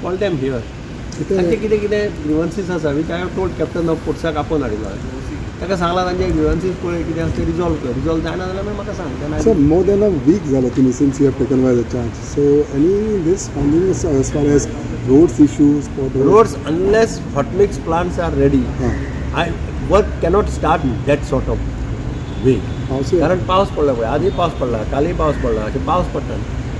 Call them here. तांचे कितें कितें ग्रिवन्सीस आसा which I have told captain of पोर्ट्साक आपोवन हाडिल्लो, ताका सांगलां तांचे ग्रिवन्सीस पळय कितें आसा तें रिजॉल्व कर, रिजॉल्व जायना जाल्यार मागीर म्हाका सांग. Sir, more than a week जालो तुमी since you have taken over the charge, so any this finding as far as roads issues? Roads unless hot mix plants are ready, I work cannot start that sort of way. कारण पावस पडला पळय, आजूय पावस पडला, कालूय पावस पडला, अशें पावस पडटा.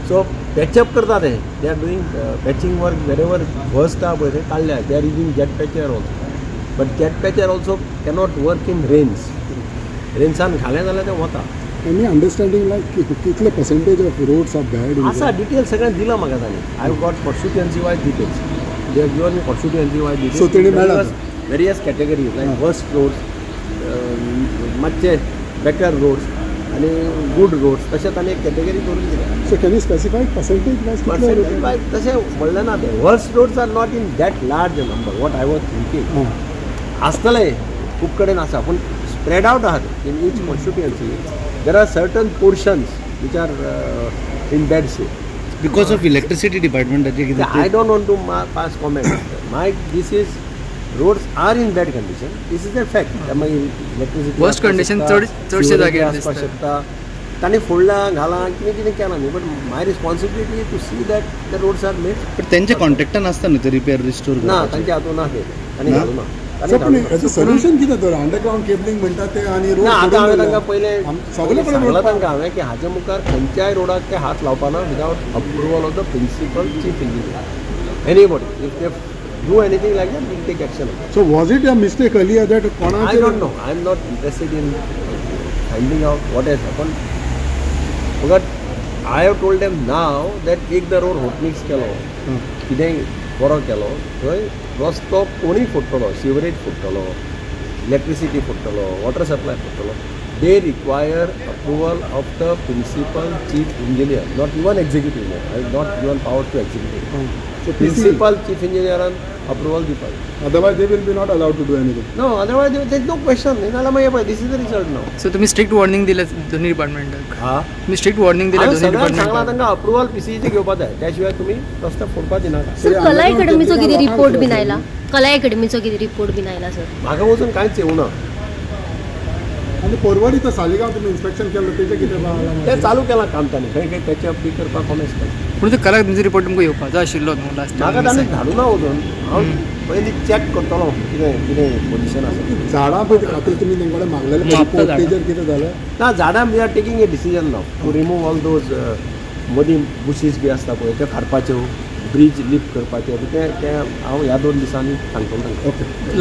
सो पॅचअप करता ते, they are doing patching work wherever worst आहा पळय ते काडल्या. They are using jet patcher also, but jet patcher also cannot work in rains. रेन्सान घालें जाल्यार तें वता. एनी अंडरस्टँडींग लायक कितले percentage of roads are bad आसा? डिटेल्स सगळें दिलां म्हाका तांणी. I have got constituency wise details, they have given me constituency wise details. So तेणी मेळ्ळा various categories like worst roads, मातशे बेटर रोड्स आनी गूड रोड्स, तशें तांणी एक कॅटेगरी करून दिल्या. So can you specify percentage wise? Percentage wise तशें म्हणलें ना तें. Worst roads are not in that large number what I was thinking. आसतलें खूब कडेन आसा, पूण स्प्रेड आवट आहा. In each constituency there are certain portions which are in bad shape. Because of electricity डिपार्टमेंटाचे कितें? I don't want to pass comment. My this is roads are in bad condition, this is a fact. मागीर electricity worst condition चडशे जाग्यार आसपाक शकता, तांणी फोडलां घालां कितें कितें केलां न्ही, but my responsibility to see that the roads are made. पण तेंच्या कॉन्ट्रॅक्टान आसता न्ही ते रिपेर रिस्टोर? ना, तांच्या हातून ना ते, तांणी घालूं ना. हेचो सोल्युशन कितें तर? अंडरग्रावंड केबलिंग म्हणटा ते आनी रोड. ना, आतां हांवें तांकां पयलें सांगलां तांकां हांवें की हाचे मुखार खंयच्याय रोडाक ते हात लावपा ना without approval of the principal chief engineer. Anybody if they do anything like that, we'll take action. So was it a mistake earlier that I don't know. I am not interested in finding out what has happened. But I have told them now that एकदां road hot mix केलो, कितेंय बरो केलो, थंय रस्तो कोणूय फोडटलो, sewerage फोडटलो, इलेक्ट्रिसिटी फोडटलो, वॉटर सप्लाय फोडटलो. They require approval of the principal chief engineer, not even executive. I have not given power to executive. So principal chief इंजिनियरान approval दिवपाक. Otherwise they will be not allowed to do anything. No, otherwise there is no question. नाल्यार मागीर पळय, this is the result now. So तुमी strict warning दिलें दोनूय डिपार्टमेंटाक? हां, तुमी strict warning दिलें दोनूय डिपार्टमेंटाक? सांगलां तांकां अप्रुवल पीसीईचें घेवपा जाय, त्या शिवाय तुमी रस्तो फोडपा दिनाका. सर, कला एकेडमीचो कितें रिपोर्ट बीन आयला? कला एकेडमीचो कितें रिपोर्ट बीन आयला सर? म्हाका वचून कांयच येवना. आनी पोरवरी तर सालिगांव तुमी इन्स्पेक्शन केल्लें तेजें कितें? तें चालू केलां काम तांणी, खंय खंय पॅचअप बी करपाक कॉमेस केलां. पूण ते कला अकादमीचो रिपोर्ट तुमकां येवपाचो आशिल्लो न्हू लास्ट? म्हाका तांणी धाडूं ना वचून, हांव पयलीं चॅक करतलो कितें कितें पोजिशन आसा. झाडां पळय खातीर तुमी तेंचे कडेन मागलेलें रिपोर्ट, तेजेर कितें जालें? ना, झाडां we are taking a decision now to remove all those मदीं बुशीस बी आसता पळय त्यो काडपाच्यो, ब्रीज लिफ्ट करपाच्यो, तें हांव ह्या 2 दिसांनी सांगतलो तांकां. ओके.